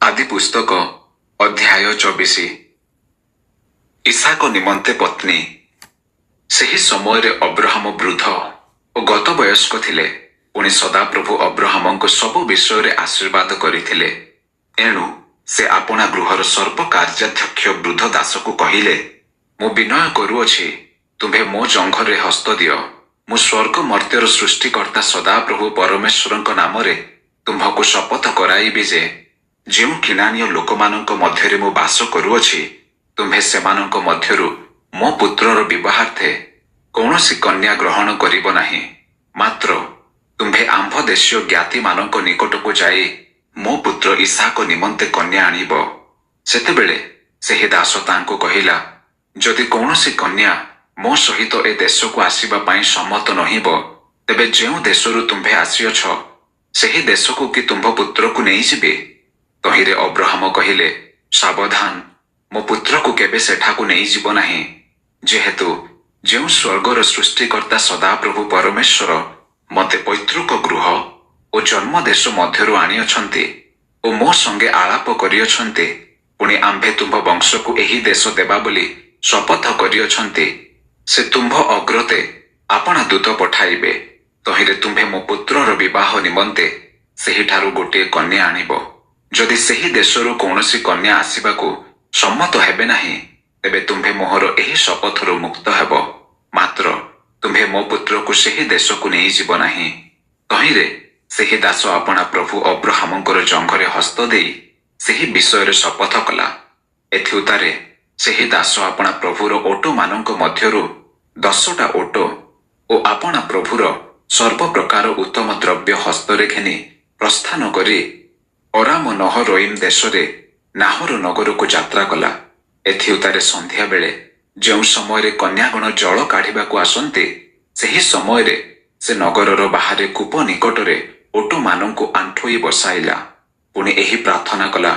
ଆଦି ପୁସ୍ତକ ଅଧ୍ୟାୟ 24। ଇସ୍ହାକ ନିମନ୍ତେ ପତ୍ନୀ। ସେହି ସମୟରେ ଅବ୍ରହାମ ବୃଦ୍ଧ ଓ ଗତବୟସ୍କ ଥିଲେ। ପୁଣି ସଦାପ୍ରଭୁ ଅବ୍ରହାମଙ୍କୁ ସବୁ ବିଷୟରେ ଆଶୀର୍ବାଦ କରିଥିଲେ। ଏଣୁ ସେ ଆପଣା ଗୃହର ସର୍ବକାର୍ଯ୍ୟାଧ୍ୟକ୍ଷ ବୃଦ୍ଧ ଦାସକୁ କହିଲେ, ମୁଁ ବିନୟ କରୁଅଛି, ତୁମ୍ଭେ ମୋ ଜଙ୍ଘରେ ହସ୍ତ ଦିଅ। ମୁଁ ସ୍ୱର୍ଗ ମର୍ତ୍ତ୍ୟର ସୃଷ୍ଟିକର୍ତ୍ତା ସଦାପ୍ରଭୁ ପରମେଶ୍ୱରଙ୍କ ନାମରେ ତୁମ୍ଭକୁ ଶପଥ କରାଇବି ଯେ, ଯେଉଁ କିଣାନୀୟ ଲୋକମାନଙ୍କ ମଧ୍ୟରେ ମୁଁ ବାସ କରୁଅଛି, ତୁମ୍ଭେ ସେମାନଙ୍କ ମଧ୍ୟରୁ ମୋ ପୁତ୍ରର ବିବାହାର୍ଥେ କୌଣସି କନ୍ୟା ଗ୍ରହଣ କରିବ ନାହିଁ। ମାତ୍ର ତୁମ୍ଭେ ଆମ୍ଭ ଦେଶୀୟ ଜ୍ଞାତିମାନଙ୍କ ନିକଟକୁ ଯାଇ ମୋ ପୁତ୍ର ଇସ୍ହାକ ନିମନ୍ତେ କନ୍ୟା ଆଣିବ। ସେତେବେଳେ ସେହି ଦାସ ତାଙ୍କୁ କହିଲା, ଯଦି କୌଣସି କନ୍ୟା ମୋ ସହିତ ଏ ଦେଶକୁ ଆସିବା ପାଇଁ ସମ୍ମତ ନୋହିବ, ତେବେ ଯେଉଁ ଦେଶରୁ ତୁମ୍ଭେ ଆସିଅଛ, ସେହି ଦେଶକୁ କି ତୁମ୍ଭ ପୁତ୍ରକୁ ନେଇଯିବି? ତହିଁରେ ଅବ୍ରହାମ କହିଲେ, ସାବଧାନ, ମୋ ପୁତ୍ରକୁ କେବେ ସେଠାକୁ ନେଇଯିବ ନାହିଁ। ଯେହେତୁ ଯେଉଁ ସ୍ୱର୍ଗର ସୃଷ୍ଟିକର୍ତ୍ତା ସଦାପ୍ରଭୁ ପରମେଶ୍ୱର ମୋତେ ପୈତୃକ ଗୃହ ଓ ଜନ୍ମ ଦେଶ ମଧ୍ୟରୁ ଆଣିଅଛନ୍ତି ଓ ମୋ ସଙ୍ଗେ ଆଳାପ କରିଅଛନ୍ତି, ପୁଣି ଆମ୍ଭେ ତୁମ୍ଭ ବଂଶକୁ ଏହି ଦେଶ ଦେବା ବୋଲି ଶପଥ କରିଅଛନ୍ତି, ସେ ତୁମ୍ଭ ଅଗ୍ରତେ ଆପଣା ଦୂତ ପଠାଇବେ। ତହିଁରେ ତୁମ୍ଭେ ମୋ ପୁତ୍ରର ବିବାହ ନିମନ୍ତେ ସେହିଠାରୁ ଗୋଟିଏ କନ୍ୟା ଆଣିବ। ଯଦି ସେହି ଦେଶରୁ କୌଣସି କନ୍ୟା ଆସିବାକୁ ସମ୍ମତ ହେବେ ନାହିଁ, ତେବେ ତୁମ୍ଭେ ମୋହର ଏହି ଶପଥରୁ ମୁକ୍ତ ହେବ। ମାତ୍ର ତୁମ୍ଭେ ମୋ ପୁତ୍ରକୁ ସେହି ଦେଶକୁ ନେଇଯିବ ନାହିଁ। ତହିଁରେ ସେହି ଦାସ ଆପଣା ପ୍ରଭୁ ଅବ୍ରହାମଙ୍କର ଜଙ୍ଘରେ ହସ୍ତ ଦେଇ ସେହି ବିଷୟରେ ଶପଥ କଲା। ଏଥିଉତ୍ତାରେ ସେହି ଦାସ ଆପଣା ପ୍ରଭୁର ଓଟମାନଙ୍କ ମଧ୍ୟରୁ 10ଟା ଓଟ ଓ ଆପଣା ପ୍ରଭୁର ସର୍ବପ୍ରକାର ଉତ୍ତମ ଦ୍ରବ୍ୟ ହସ୍ତରେ ଘେନି ପ୍ରସ୍ଥାନ କରି ଅରାମ ନହରୟିମ୍ ଦେଶରେ ନାହୋର ନଗରକୁ ଯାତ୍ରା କଲା। ଏଥିଉତ୍ତାରେ ସନ୍ଧ୍ୟାବେଳେ ଯେଉଁ ସମୟରେ କନ୍ୟାଗଣ ଜଳ କାଢ଼ିବାକୁ ଆସନ୍ତି, ସେହି ସମୟରେ ସେ ନଗରର ବାହାରେ କୂପ ନିକଟରେ ଓଟମାନଙ୍କୁ ଆଣ୍ଠୋଇ ବସାଇଲା। ପୁଣି ଏହି ପ୍ରାର୍ଥନା କଲା,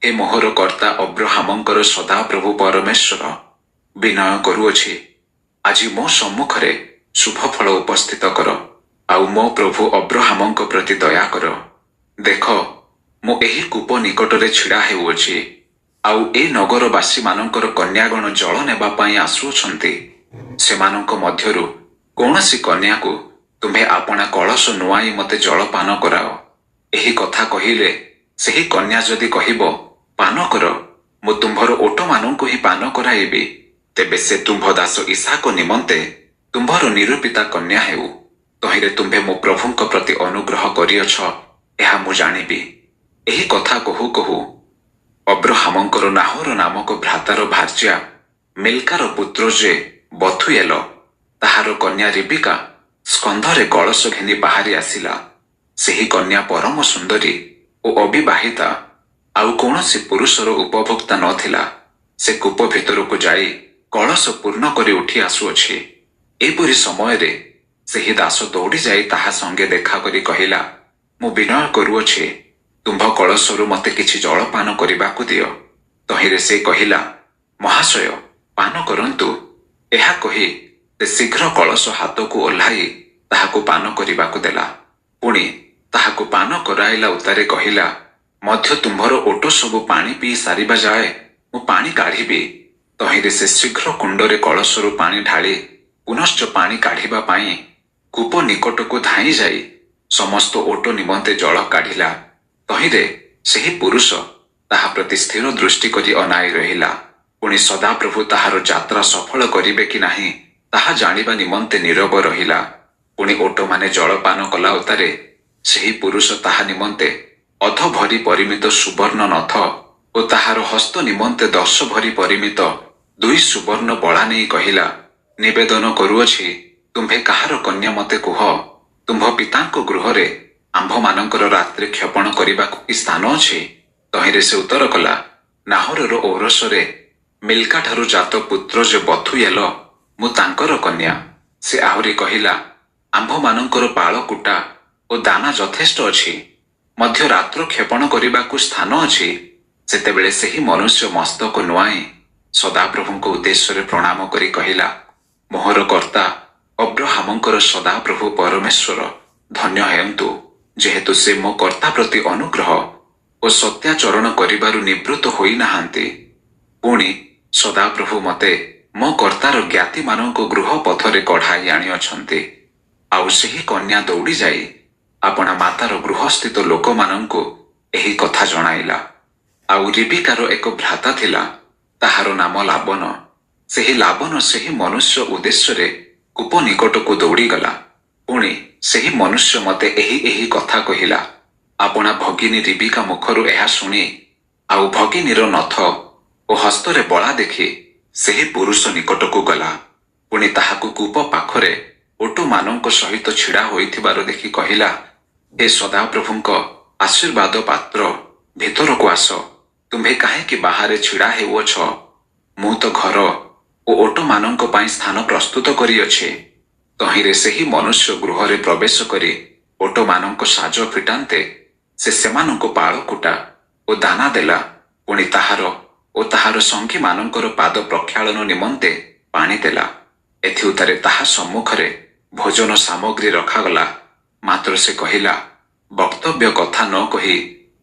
ହେ ମୋହର କର୍ତ୍ତା ଅବ୍ରହାମଙ୍କର ସଦାପ୍ରଭୁ ପରମେଶ୍ୱର, ବିନୟ କରୁଅଛି, ଆଜି ମୋ ସମ୍ମୁଖରେ ଶୁଭଫଳ ଉପସ୍ଥିତ କର, ଆଉ ମୋ ପ୍ରଭୁ ଅବ୍ରହାମଙ୍କ ପ୍ରତି ଦୟା କର। ଦେଖ, ମୁଁ ଏହି କୂପ ନିକଟରେ ଛିଡ଼ା ହେଉଅଛି, ଆଉ ଏ ନଗରବାସୀମାନଙ୍କର କନ୍ୟାଗଣ ଜଳ ନେବା ପାଇଁ ଆସୁଅଛନ୍ତି। ସେମାନଙ୍କ ମଧ୍ୟରୁ କୌଣସି କନ୍ୟାକୁ ତୁମ୍ଭେ ଆପଣା କଳସ ନୁଆଁଇ ମୋତେ ଜଳପାନ କରାଅ। ଏହି କଥା କହିଲେ ସେହି କନ୍ୟା ଯଦି କହିବ, ପାନ କର, ମୁଁ ତୁମ୍ଭର ଓଟମାନଙ୍କୁ ହିଁ ପାନ କରାଇବି, ତେବେ ସେ ତୁମ୍ଭ ଦାସ ଇସ୍ହାକ ନିମନ୍ତେ ତୁମ୍ଭର ନିରୂପିତା କନ୍ୟା ହେଉ। ତହିଁରେ ତୁମ୍ଭେ ମୋ ପ୍ରଭୁଙ୍କ ପ୍ରତି ଅନୁଗ୍ରହ କରିଅଛ, ଏହା ମୁଁ ଜାଣିବି। ଏହି କଥା କହୁ କହୁ ଅବ୍ରହାମଙ୍କର ନାହୋର ନାମକ ଭ୍ରାତାର ଭାର୍ଯ୍ୟା ମିଲ୍କାର ପୁତ୍ର ଯେ ବଥୁଏଲ, ତାହାର କନ୍ୟା ରିବିକା ସ୍କନ୍ଧରେ କଳସ ଘେନି ବାହାରି ଆସିଲା। ସେହି କନ୍ୟା ପରମ ସୁନ୍ଦରୀ ଓ ଅବିବାହିତା, ଆଉ କୌଣସି ପୁରୁଷର ଉପଭୋକ୍ତା ନଥିଲା। ସେ କୂପ ଭିତରକୁ ଯାଇ କଳସ ପୂର୍ଣ୍ଣ କରି ଉଠି ଆସୁଅଛି। ଏପରି ସମୟରେ ସେହି ଦାସ ଦୌଡ଼ି ଯାଇ ତାହା ସଙ୍ଗେ ଦେଖା କରି କହିଲା, ମୁଁ ବିନୟ କରୁଅଛି, ତୁମ୍ଭ କଳସରୁ ମୋତେ କିଛି ଜଳପାନ କରିବାକୁ ଦିଅ। ତହିଁରେ ସେ କହିଲା, ମହାଶୟ, ପାନ କରନ୍ତୁ। ଏହା କହି ସେ ଶୀଘ୍ର କଳସ ହାତକୁ ଓହ୍ଲାଇ ତାହାକୁ ପାନ କରିବାକୁ ଦେଲା। ପୁଣି ତାହାକୁ ପାନ କରାଇଲା ଉତ୍ତାରେ କହିଲା, ମଧ୍ୟ ତୁମ୍ଭର ଓଟ ସବୁ ପାଣି ପିଇ ସାରିବା ଯାଏ ମୁଁ ପାଣି କାଢ଼ିବି। ତହିଁରେ ସେ ଶୀଘ୍ର କୁଣ୍ଡରେ କଳସରୁ ପାଣି ଢାଳି ପୁନଶ୍ଚ ପାଣି କାଢ଼ିବା ପାଇଁ କୂପ ନିକଟକୁ ଧାଇଁ ଯାଇ ସମସ୍ତ ଓଟ ନିମନ୍ତେ ଜଳ କାଢ଼ିଲା। ତହିଁରେ ସେହି ପୁରୁଷ ତାହା ପ୍ରତି ସ୍ଥିର ଦୃଷ୍ଟି କରି ଅନାଇ ରହିଲା। ପୁଣି ସଦାପ୍ରଭୁ ତାହାର ଯାତ୍ରା ସଫଳ କରିବେ କି ନାହିଁ, ତାହା ଜାଣିବା ନିମନ୍ତେ ନୀରବ ରହିଲା। ପୁଣି ଓଟମାନେ ଜଳପାନ କଲା ଉତ୍ତାରେ ସେହି ପୁରୁଷ ତାହା ନିମନ୍ତେ ଅଧ ଭରି ପରିମିତ ସୁବର୍ଣ୍ଣ ନଥ ଓ ତାହାର ହସ୍ତ ନିମନ୍ତେ 10 ଭରି ପରିମିତ 2 ସୁବର୍ଣ୍ଣ ବଳା ନେଇ କହିଲା, ନିବେଦନ କରୁଅଛି, ତୁମ୍ଭେ କାହାର କନ୍ୟା ମୋତେ କୁହ। ତୁମ୍ଭ ପିତାଙ୍କ ଗୃହରେ ଆମ୍ଭମାନଙ୍କର ରାତ୍ରି କ୍ଷେପଣ କରିବାକୁ କି ସ୍ଥାନ ଅଛି? ତହିଁରେ ସେ ଉତ୍ତର କଲା, ନାହୋରର ଔରସରେ ମିଲ୍କାଠାରୁ ଜାତ ପୁତ୍ର ଯେ ବଥୁଏଲ, ମୁଁ ତାଙ୍କର କନ୍ୟା। ସେ ଆହୁରି କହିଲା, ଆମ୍ଭମାନଙ୍କର ପାଳ କୁଟା ଓ ଦାନା ଯଥେଷ୍ଟ ଅଛି, ମଧ୍ୟ ରାତ୍ର କ୍ଷେପଣ କରିବାକୁ ସ୍ଥାନ ଅଛି। ସେତେବେଳେ ସେହି ମନୁଷ୍ୟ ମସ୍ତକ ନୁଆଁଇ ସଦାପ୍ରଭୁଙ୍କ ଉଦ୍ଦେଶ୍ୟରେ ପ୍ରଣାମ କରି କହିଲା, ମୋହର କର୍ତ୍ତା ଅବ୍ରହାମଙ୍କର ସଦାପ୍ରଭୁ ପରମେଶ୍ୱର ଧନ୍ୟ ହେଉନ୍ତୁ, ଯେହେତୁ ସେ ମୋ କର୍ତ୍ତା ପ୍ରତି ଅନୁଗ୍ରହ ଓ ସତ୍ୟାଚରଣ କରିବାରୁ ନିବୃତ୍ତ ହୋଇ ନାହାନ୍ତି। ପୁଣି, ସଦାପ୍ରଭୁ ମୋତେ ମୋ କର୍ତ୍ତାର ଜ୍ଞାତିମାନଙ୍କ ଗୃହ ପଥରେ କଢ଼ାଇ ଆଣିଅଛନ୍ତି। ଆଉ ସେହି କନ୍ୟା ଦୌଡ଼ି ଯାଇ ଆପଣା ମାତାର ଗୃହସ୍ଥିତ ଲୋକମାନଙ୍କୁ ଏହି କଥା ଜଣାଇଲା। ଆଉ ରିବିକାର ଏକ ଭ୍ରାତା ଥିଲା, ତାହାର ନାମ ଲାବନ। ସେହି ଲାବନ ସେହି ମନୁଷ୍ୟ ଉଦ୍ଦେଶ୍ୟରେ କୂପ ନିକଟକୁ ଦୌଡ଼ିଗଲା। ପୁଣି, ସେହି ମନୁଷ୍ୟ ମୋତେ ଏହି ଏହି କଥା କହିଲା। ଆପଣା ଭଗିନୀ ରିବିକା ମୁଖରୁ ଏହା ଶୁଣି ଆଉ ଭଗିନୀର ନଥ ଓ ହସ୍ତରେ ବଳା ଦେଖି ସେହି ପୁରୁଷ ନିକଟକୁ ଗଲା। ପୁଣି, ତାହାକୁ କୂପ ପାଖରେ ଓଟମାନଙ୍କ ସହିତ ଛିଡ଼ା ହୋଇଥିବାର ଦେଖି କହିଲା, ହେ ସଦାପ୍ରଭୁଙ୍କ ଆଶୀର୍ବାଦ ପାତ୍ର, ଭିତରକୁ ଆସ। ତୁମ୍ଭେ କାହିଁକି ବାହାରେ ଛିଡ଼ା ହେଉଅଛ? ମୁଁ ତ ଘର ଓ ଓଟମାନଙ୍କ ପାଇଁ ସ୍ଥାନ ପ୍ରସ୍ତୁତ କରିଅଛି। ତହିଁରେ ସେହି ମନୁଷ୍ୟ ଗୃହରେ ପ୍ରବେଶ କରି ଓଟମାନଙ୍କ ସାଜ ଫିଟାନ୍ତେ ସେ ସେମାନଙ୍କୁ ପାଳକୁଟା ଓ ଦାନା ଦେଲା। ପୁଣି, ତାହାର ଓ ତାହାର ସଙ୍ଗୀମାନଙ୍କର ପାଦ ପ୍ରକ୍ଷାଳନ ନିମନ୍ତେ ପାଣି ଦେଲା। ଏଥିଉତ୍ତାରେ ତାହା ସମ୍ମୁଖରେ ଭୋଜନ ସାମଗ୍ରୀ ରଖାଗଲା। ମାତ୍ର ସେ କହିଲା, ବକ୍ତବ୍ୟ କଥା ନ କହି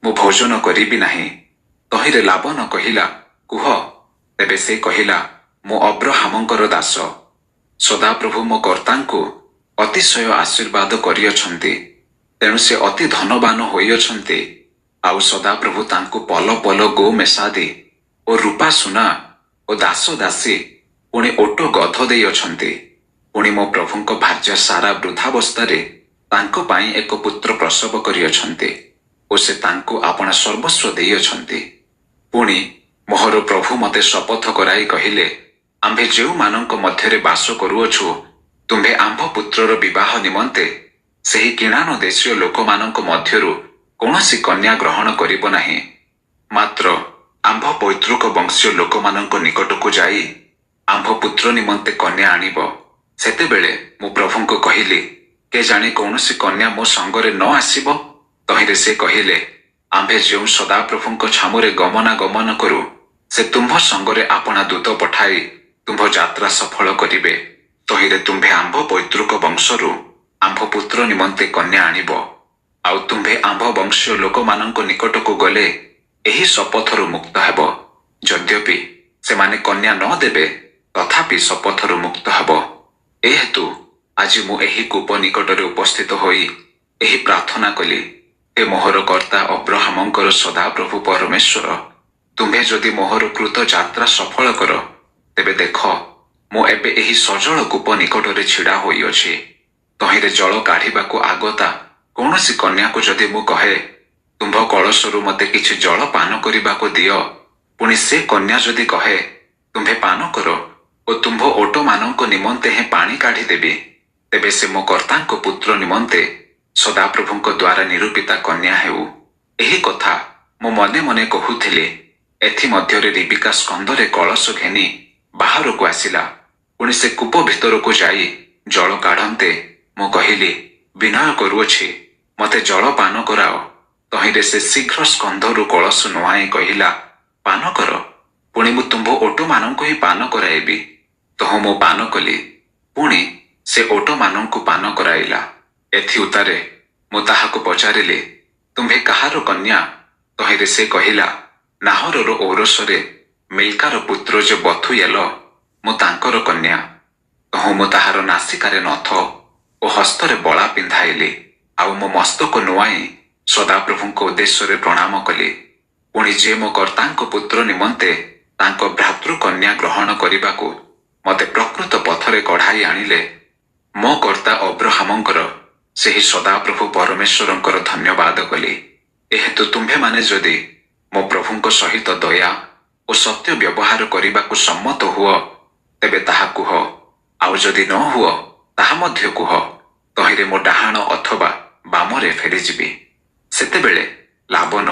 ମୁଁ ଭୋଜନ କରିବି ନାହିଁ। ତହିଁରେ ଲାବନ କହିଲା, କୁହ। ତେବେ ସେ କହିଲା, ମୁଁ ଅବ୍ରହାମଙ୍କର ଦାସ। ସଦାପ୍ରଭୁ ମୋ କର୍ତ୍ତାଙ୍କୁ ଅତିଶୟ ଆଶୀର୍ବାଦ କରିଅଛନ୍ତି, ତେଣୁ ସେ ଅତି ଧନବାନ ହୋଇଅଛନ୍ତି। ଆଉ ସଦାପ୍ରଭୁ ତାଙ୍କୁ ପଲ ପଲ ଗୋ ମେଷାଦି ଓ ରୂପା ସୁନା ଓ ଦାସ ଦାସୀ, ପୁଣି ଓଟ ଗଧ ଦେଇଅଛନ୍ତି। ପୁଣି, ମୋ ପ୍ରଭୁଙ୍କ ଭାର୍ଯ୍ୟା ସାରା ବୃଦ୍ଧାବସ୍ଥାରେ ତାଙ୍କ ପାଇଁ ଏକ ପୁତ୍ର ପ୍ରସବ କରିଅଛନ୍ତି ଓ ସେ ତାଙ୍କୁ ଆପଣା ସର୍ବସ୍ୱ ଦେଇଅଛନ୍ତି। ପୁଣି, ମୋହର ପ୍ରଭୁ ମୋତେ ଶପଥ କରାଇ କହିଲେ, ଆମ୍ଭେ ଯେଉଁମାନଙ୍କ ମଧ୍ୟରେ ବାସ କରୁଅଛୁ, ତୁମ୍ଭେ ଆମ୍ଭ ପୁତ୍ରର ବିବାହ ନିମନ୍ତେ ସେହି କିଣାନ ଦେଶୀୟ ଲୋକମାନଙ୍କ ମଧ୍ୟରୁ କୌଣସି କନ୍ୟା ଗ୍ରହଣ କରିବ ନାହିଁ। ମାତ୍ର ଆମ୍ଭ ପୈତୃକ ବଂଶୀୟ ଲୋକମାନଙ୍କ ନିକଟକୁ ଯାଇ ଆମ୍ଭ ପୁତ୍ର ନିମନ୍ତେ କନ୍ୟା ଆଣିବ। ସେତେବେଳେ ମୁଁ ପ୍ରଭୁଙ୍କୁ କହିଲି, କେଜାଣି କୌଣସି କନ୍ୟା ମୋ ସଙ୍ଗରେ ନ ଆସିବ। ତହିଁରେ ସେ କହିଲେ, ଆମ୍ଭେ ଯେଉଁ ସଦାପ୍ରଭୁଙ୍କ ଛାମୁରେ ଗମନାଗମନ କରୁ, ସେ ତୁମ୍ଭ ସଙ୍ଗରେ ଆପଣା ଦୂତ ପଠାଇ ତୁମ୍ଭ ଯାତ୍ରା ସଫଳ କରିବେ। ତହିଁରେ ତୁମ୍ଭେ ଆମ୍ଭ ପୈତୃକ ବଂଶରୁ ଆମ୍ଭ ପୁତ୍ର ନିମନ୍ତେ କନ୍ୟା ଆଣିବ। ଆଉ ତୁମ୍ଭେ ଆମ୍ଭ ବଂଶୀୟ ଲୋକମାନଙ୍କ ନିକଟକୁ ଗଲେ ଏହି ଶପଥରୁ ମୁକ୍ତ ହେବ। ଯଦ୍ୟପି ସେମାନେ କନ୍ୟା ନ ଦେବେ, ତଥାପି ଶପଥରୁ ମୁକ୍ତ ହେବ। ଏ ହେତୁ ଆଜି ମୁଁ ଏହି କୂପ ନିକଟରେ ଉପସ୍ଥିତ ହୋଇ ଏହି ପ୍ରାର୍ଥନା କଲି, ହେ ମୋହର କର୍ତ୍ତା ଅବ୍ରହାମଙ୍କର ସଦାପ୍ରଭୁ ପରମେଶ୍ୱର, ତୁମ୍ଭେ ଯଦି ମୋହର କୃତ ଯାତ୍ରା ସଫଳ କର, ତେବେ ଦେଖ, ମୁଁ ଏବେ ଏହି ସଜଳ କୂପ ନିକଟରେ ଛିଡ଼ା ହୋଇଅଛି। ତହିଁରେ ଜଳ କାଢ଼ିବାକୁ ଆଗତା କୌଣସି କନ୍ୟାକୁ ଯଦି ମୁଁ କହେ, ତୁମ୍ଭ କଳସରୁ ମୋତେ କିଛି ଜଳ ପାନ କରିବାକୁ ଦିଅ, ପୁଣି ସେ କନ୍ୟା ଯଦି କହେ, ତୁମ୍ଭେ ପାନ କର ଓ ତୁମ୍ଭ ଓଟମାନଙ୍କ ନିମନ୍ତେ ହେଁ ପାଣି କାଢ଼ିଦେବି, ତେବେ ସେ ମୋ କର୍ତ୍ତାଙ୍କ ପୁତ୍ର ନିମନ୍ତେ ସଦାପ୍ରଭୁଙ୍କ ଦ୍ୱାରା ନିରୂପିତା କନ୍ୟା ହେଉ। ଏହି କଥା ମୁଁ ମନେ ମନେ କହୁଥିଲି, ଏଥିମଧ୍ୟରେ ରିବିକା ସ୍କନ୍ଧରେ କଳସ ଘେନି ବାହାରକୁ ଆସିଲା। ପୁଣି, ସେ କୂପ ଭିତରକୁ ଯାଇ ଜଳ କାଢ଼ନ୍ତେ ମୁଁ କହିଲି, ବିନୟ କରୁଅଛି, ମୋତେ ଜଳ ପାନ କରାଅ। ତହିଁରେ ସେ ଶୀଘ୍ର ସ୍କନ୍ଧରୁ କଳସ ନୁଆଁଇ କହିଲା, ପାନ କର, ପୁଣି ମୁଁ ତୁମ୍ଭ ଓଟମାନଙ୍କୁ ହିଁ ପାନ କରାଇବି। ତହୁଁ ମୁଁ ପାନ କଲି, ପୁଣି ସେ ଓଟମାନଙ୍କୁ ପାନ କରାଇଲା। ଏଥିଉତ୍ତାରେ ମୁଁ ତାହାକୁ ପଚାରିଲି, ତୁମ୍ଭେ କାହାର କନ୍ୟା? ତହିଁରେ ସେ କହିଲା, ନାହୋରର ଔରସରେ ମିଲ୍କାର ପୁତ୍ର ଯେ ବଥୂଏଲ, ମୁଁ ତାଙ୍କର କନ୍ୟା। ତହୁଁ ମୁଁ ତାହାର ନାସିକାରେ ନଥ ଓ ହସ୍ତରେ ବଳା ପିନ୍ଧାଇଲି। ଆଉ ମୋ ମସ୍ତକ ନୁଆଁଇ ସଦାପ୍ରଭୁଙ୍କ ଉଦ୍ଦେଶ୍ୟରେ ପ୍ରଣାମ କଲି। ପୁଣି, ଯେ ମୋ କର୍ତ୍ତାଙ୍କ ପୁତ୍ର ନିମନ୍ତେ ତାଙ୍କ ଭ୍ରାତୃକନ୍ୟା ଗ୍ରହଣ କରିବାକୁ ମୋତେ ପ୍ରକୃତ ପଥରେ କଢ଼ାଇ ଆଣିଲେ, ମୋ କର୍ତ୍ତା ଅବ୍ରହାମଙ୍କର ସେହି ସଦାପ୍ରଭୁ ପରମେଶ୍ୱରଙ୍କର ଧନ୍ୟବାଦ କଲି। ଏହେତୁ ତୁମ୍ଭେମାନେ ଯଦି ମୋ ପ୍ରଭୁଙ୍କ ସହିତ ଦୟା ଓ ସତ୍ୟ ବ୍ୟବହାର କରିବାକୁ ସମ୍ମତ ହୁଅ, ତେବେ ତାହା କୁହ। ଆଉ ଯଦି ନ ହୁଅ, ତାହା ମଧ୍ୟ କୁହ। ତହିଁରେ ମୋ ଡାହାଣ ଅଥବା ବାମରେ ଫେରିଯିବି। ସେତେବେଳେ ଲାବନ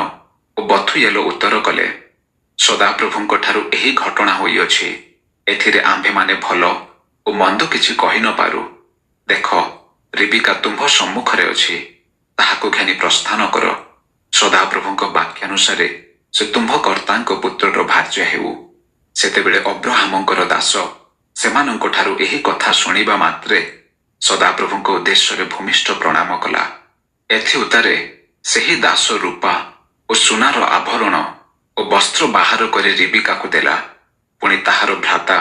ଓ ବଥୂଏଲ ଉତ୍ତର କଲେ, ସଦାପ୍ରଭୁଙ୍କ ଠାରୁ ଏହି ଘଟଣା ହୋଇଅଛି। ଏଥିରେ ଆମ୍ଭେମାନେ ଭଲ ଓ ମନ୍ଦ କିଛି କହି ନ ପାରୁ। ଦେଖ, ରିବିକା ତୁମ୍ଭ ସମ୍ମୁଖରେ ଅଛି। ତାହାକୁ ଘେନି ପ୍ରସ୍ଥାନ କର। ସଦାପ୍ରଭୁଙ୍କ ବାକ୍ୟାନୁସାରେ ସେ ତୁମ୍ଭ କର୍ତ୍ତାଙ୍କ ପୁତ୍ରର ଭାର୍ଯ୍ୟା ହେଉ। ସେତେବେଳେ ଅବ୍ରହାମଙ୍କର ଦାସ ସେମାନଙ୍କଠାରୁ ଏହି କଥା ଶୁଣିବା ମାତ୍ରେ ସଦାପ୍ରଭୁଙ୍କ ଉଦ୍ଦେଶ୍ୟରେ ଭୂମିଷ୍ଠ ପ୍ରଣାମ କଲା। ଏଥିଉତ୍ତାରେ ସେହି ଦାସ ରୂପା ଓ ସୁନାର ଆଭରଣ ଓ ବସ୍ତ୍ର ବାହାର କରି ରିବିକାକୁ ଦେଲା। ପୁଣି ତାହାର ଭ୍ରାତା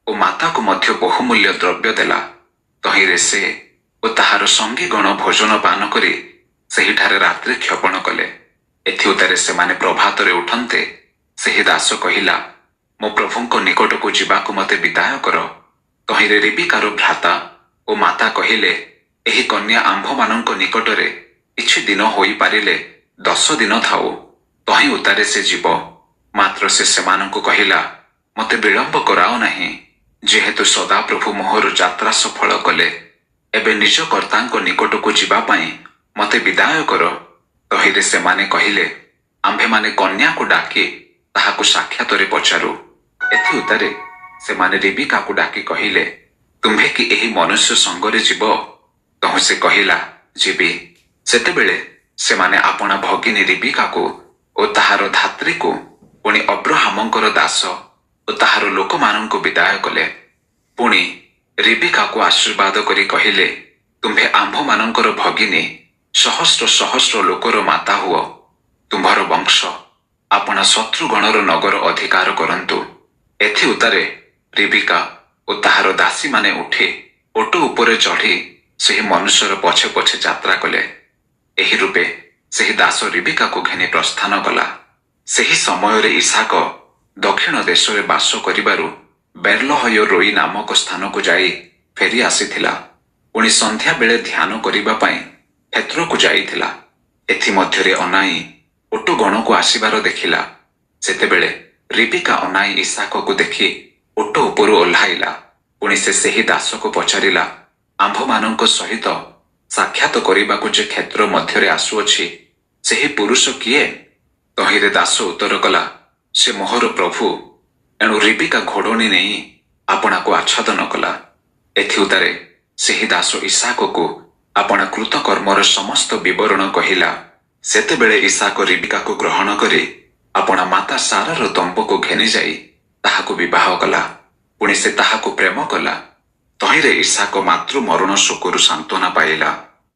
ଓ ମାତାକୁ ମଧ୍ୟ ବହୁମୂଲ୍ୟ ଦ୍ରବ୍ୟ ଦେଲା। ତହିଁରେ ସେ ଓ ତାହାର ସଙ୍ଗୀଗଣ ଭୋଜନ ପାନ କରି ସେହିଠାରେ ରାତ୍ରି କ୍ଷପଣ କଲେ। ଏଥିଉତ୍ତାରେ ସେମାନେ ପ୍ରଭାତରେ ଉଠନ୍ତେ ସେହି ଦାସ କହିଲା, ମୋ ପ୍ରଭୁଙ୍କ ନିକଟକୁ ଯିବାକୁ ମୋତେ ବିଦାୟ କର। ତହିଁରେ ରିବିକାର ଭ୍ରାତା ଓ ମାତା କହିଲେ, ଏହି କନ୍ୟା ଆମ୍ଭମାନଙ୍କ ନିକଟରେ କିଛି ଦିନ ହୋଇପାରିଲେ 10 ଦିନ ଥାଉ, ତହିଁ ଉତ୍ତାରେ ସେ ଯିବ। ମାତ୍ର ସେ ସେମାନଙ୍କୁ କହିଲା, ମୋତେ ବିଳମ୍ବ କରାଅ ନାହିଁ, ଯେହେତୁ ସଦାପ୍ରଭୁ ମୋହର ଯାତ୍ରା ସଫଳ କଲେ, ଏବେ ନିଜ କର୍ତ୍ତାଙ୍କ ନିକଟକୁ ଯିବା ପାଇଁ ମୋତେ ବିଦାୟ କର। ତହିଁରେ ସେମାନେ କହିଲେ, ଆମ୍ଭେମାନେ କନ୍ୟାକୁ ଡାକି ତାହାକୁ ସାକ୍ଷାତରେ ପଚାରୁ। ଏଥିଉତ୍ତାରେ ସେମାନେ ରିବିକାକୁ ଡାକି କହିଲେ, ତୁମ୍ଭେ କି ଏହି ମନୁଷ୍ୟ ସଙ୍ଗରେ ଯିବ? ତହୁଁ ସେ କହିଲା, ଯିବି। ସେତେବେଳେ ସେମାନେ ଆପଣା ଭଗିନୀ ରିବିକାକୁ ଓ ତାହାର ଧାତ୍ରୀକୁ, ପୁଣି ଅବ୍ରହାମଙ୍କର ଦାସ ଓ ତାହାର ଲୋକମାନଙ୍କୁ ବିଦାୟ କଲେ। ପୁଣି ରିବିକାକୁ ଆଶୀର୍ବାଦ କରି କହିଲେ, ତୁମ୍ଭେ ଆମ୍ଭମାନଙ୍କର ଭଗିନୀ ସହସ୍ର ସହସ୍ର ଲୋକର ମାତା ହୁଅ, ତୁମ୍ଭର ବଂଶ ଆପଣା ଶତ୍ରୁଗଣର ନଗର ଅଧିକାର କରନ୍ତୁ। ଏଥିଉତ୍ତାରେ ରିବିକା ଓ ତାହାର ଦାସୀମାନେ ଉଠି ଓଟ ଉପରେ ଚଢ଼ି ସେହି ମନୁଷ୍ୟର ପଛେ ପଛେ ଯାତ୍ରା କଲେ। ଏହି ରୂପେ ସେହି ଦାସ ରିବିକାକୁ ଘେନି ପ୍ରସ୍ଥାନ କଲା। ସେହି ସମୟରେ ଇସାକ ଦକ୍ଷିଣ ଦେଶରେ ବାସ କରିବାରୁ ବେର୍ଲହୟ ରୋଇ ନାମକ ସ୍ଥାନକୁ ଯାଇ ଫେରି ଆସିଥିଲା। ପୁଣି ସନ୍ଧ୍ୟାବେଳେ ଧ୍ୟାନ କରିବା ପାଇଁ କ୍ଷେତ୍ରକୁ ଯାଇଥିଲା। ଏଥିମଧ୍ୟରେ ଅନାଇ ଓଟଗଣକୁ ଆସିବାର ଦେଖିଲା। ସେତେବେଳେ ରିବିକା ଅନାଇ ଇସାକକୁ ଦେଖି ଓଟ ଉପରୁ ଓହ୍ଲାଇଲା। ପୁଣି ସେ ସେହି ଦାସକୁ ପଚାରିଲା, ଆମ୍ଭମାନଙ୍କ ସହିତ ସାକ୍ଷାତ କରିବାକୁ ଯେ କ୍ଷେତ୍ର ମଧ୍ୟରେ ଆସୁଅଛି, ସେହି ପୁରୁଷ କିଏ? ତହିଁରେ ଦାସ ଉତ୍ତର କଲା, ସେ ମୋହର ପ୍ରଭୁ। ଏଣୁ ରିବିକା ଘୋଡ଼ଣୀ ନେଇ ଆପଣାକୁ ଆଚ୍ଛାଦନ କଲା। ଏଥିଉତ୍ତାରେ ସେହି ଦାସ ଇସାକକୁ ଆପଣା କୃତକର୍ମର ସମସ୍ତ ବିବରଣ କହିଲା। ସେତେବେଳେ ଇସାକ ରିବିକାକୁ ଗ୍ରହଣ କରି ଆପଣା ମାତା ସାରାର ତମ୍ବୁକୁ ଘେନିଯାଇ ତାହାକୁ ବିବାହ କଲା। ପୁଣି ସେ ତାହାକୁ ପ୍ରେମ କଲା। ତହିଁରେ ଇସାକ ମାତୃମରଣ ଶୋକରୁ ସାନ୍ତ୍ୱନା ପାଇଲା।